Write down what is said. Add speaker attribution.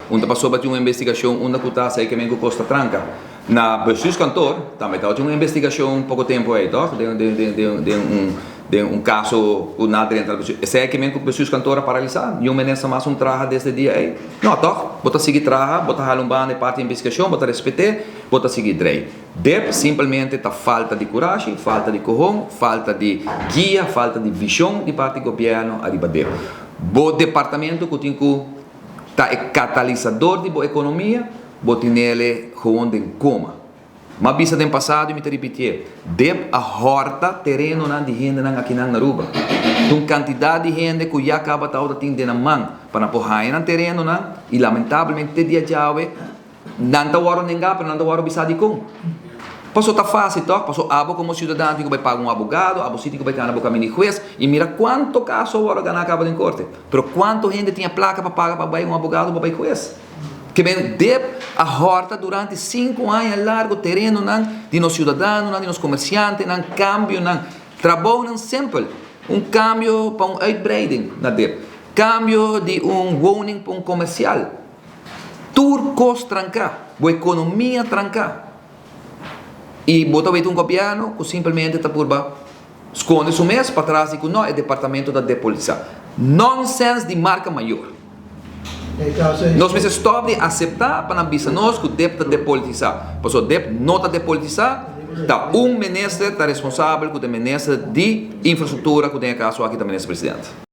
Speaker 1: Un ta pasobra tin un investigashon unda ku ta esei ke men ku Costa Tranca. Na bestuurskantoor tambe tabatin un investigashon poko tempu ei tòg den den den den den un den un kaso ku nan a drenta na bestuur. Esei ke men ku bestuurskantoor a paralisá. Niun minister mas un traha desde e dia ei. No tòg, bo ta sigui traha, bo ta hala un banda e parti di investigashon, bo ta respet'é, bo ta sigui drei. Dep simpelmente ta falta di kurashi, falta di kohon, falta di guia, falta di vishon di parti gobièrnu ariba dep. Bo departamento ku tin ku ta e katalisador di bo ekonomia, bo tinele gewoon den koma. M'a bisa den pasado i mi ta ripitié, dep a hòrta terenonan di hendenan akinan na Aruba. Ta un kantidat di hende ku ya kaba tabata tin den nan man pa nan por haña nan terenonan i lamentablemente te dia djawe Nan ta wòrdu nengá, pero nan ta wòrdu bisá dikon. Paso ta fásil tòg, paso abo komo siudadano tin ku bai paga un abogado, abo si tin ku bai gana bo kaminda di hues, i mira kuantu kaso a wòrdu ganá kaba den korte. Pero kuantu hende tin e plaka pa paga pa bai un abogado pa bai hues? Ke men dep a hòrta durante sinku aña largu terenonan di nos siudadanonan, di nos komersiantenan, kambionan, trabounan simpel, un kambio pa un uitbreiding na dep, kambio di un woning pa un komersial. Tur kos tranká, bo ekonomia tranká. I bo ta weta un gobièrnu ku simpelmente ta purba skonde su mes patras di ku no, e departamento ta depolitisá. Nònsèns di marka mayor. Nos mester stòp di aseptá pa nan bisa nos ku dep ta depolitisá. Pasobra dep no ta depolitisá, ta un minister ta responsabel ku ta e minister di infrastruktura ku den e kaso aki ta minister presidente.